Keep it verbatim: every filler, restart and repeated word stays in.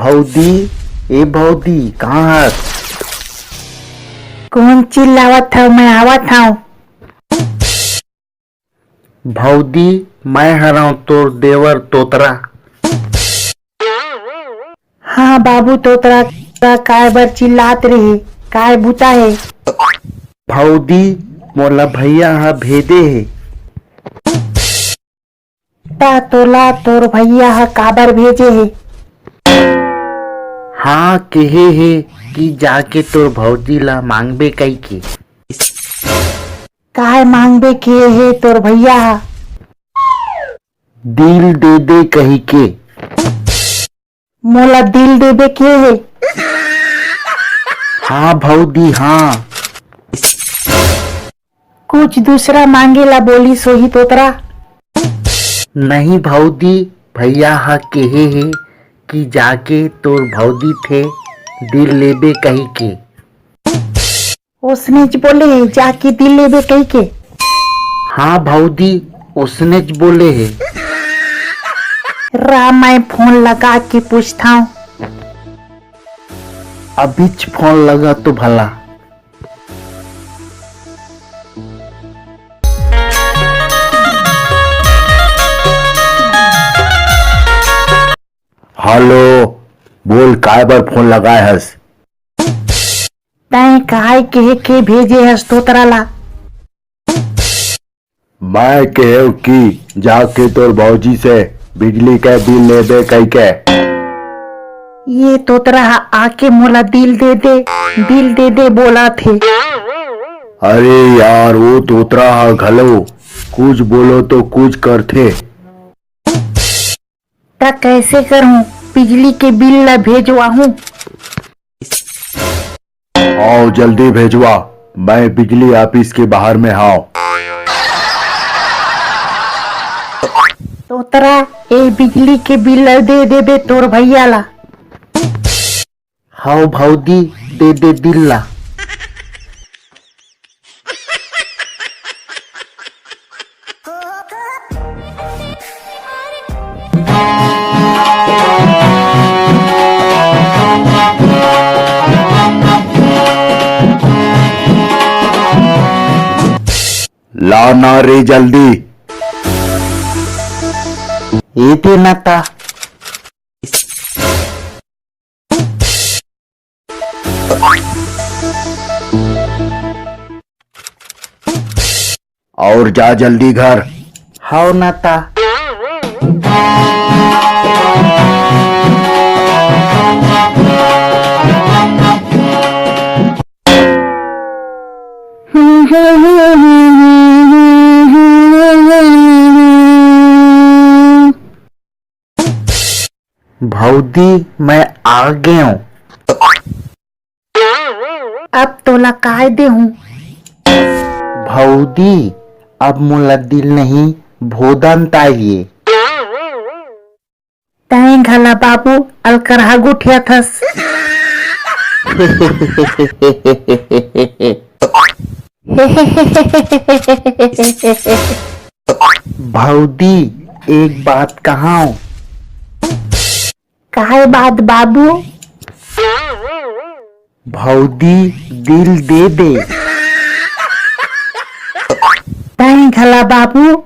भौदी, ए भौदी, कहाँ हस? कोन चिल्लावत हव? मैं आवत हव। भौदी, मैं हरंव तोर देवर तोतरा। हाँ बाबू तोतरा, काय बर चिल्लात रहे? काय बुता हे? भौदी, मोला भैया ह भेजे हे। त तोला तोर भैया ह काबर भेजे हे? हाँ, केहे हे कि जाके तोर भौजी ला मांगबे कहिके। काय मांगबे केहे हे तोर भैया ह? दिल दे दे कहिके। मोला दिल देबे केहे हे। हाँ भौजी, हाँ। कुछ दूसरा मांगे ला बोलिस होही तोतरा। नहीं भौजी, भैया ह केहे हे कि जाके तोर भौजी थे दिल लेबे कहिके। ओसनेच बोले हे, जाके दिल लेबे कहिके। हाँ भौजी, ओसनेच बोले हे। रा, मैं फोन लगा के पूछथंव। अभीच फोन लगा तो भला। हेलो, बोल, काय बर फोन लगाए हस? तैं काय केहे के भेजे हस तोतरा ला? मैं केहेव कि जाके तोर भौजी से बिजली के बिल लेबे कहिके। ये तोतरा ह आके मोला दिल दे दे, दिल दे दे बोलत हे। अरे यार, वो तोतरा ह घलो कुछ बोलो तो कुछ करथे। त कैसे करहूँ? बिजली के बिल ला भेजवाहूँ। आओ, जल्दी भेजवा, मैं बिजली ऑफिस के बाहर में हाव। तोतरा, ए बिजली के बिल ला दे देबे तोर भैया ला। हव भौजी, दे दे बिल ला। लाना रे जल्दी। ए दे ना ता। और जा जल्दी घर। हव ना ता। भौजी, मैं आ गेंव। अब तोला काय देहूं? भौजी, अब मोला दिल नहीं, भोदन ताइए। तैं घला बाबू, अलकरहा गोठियाथस। भौजी, एक बात कहांव। काय बात बाबू? भौजी, दिल दे दे। तैं घला बाबू,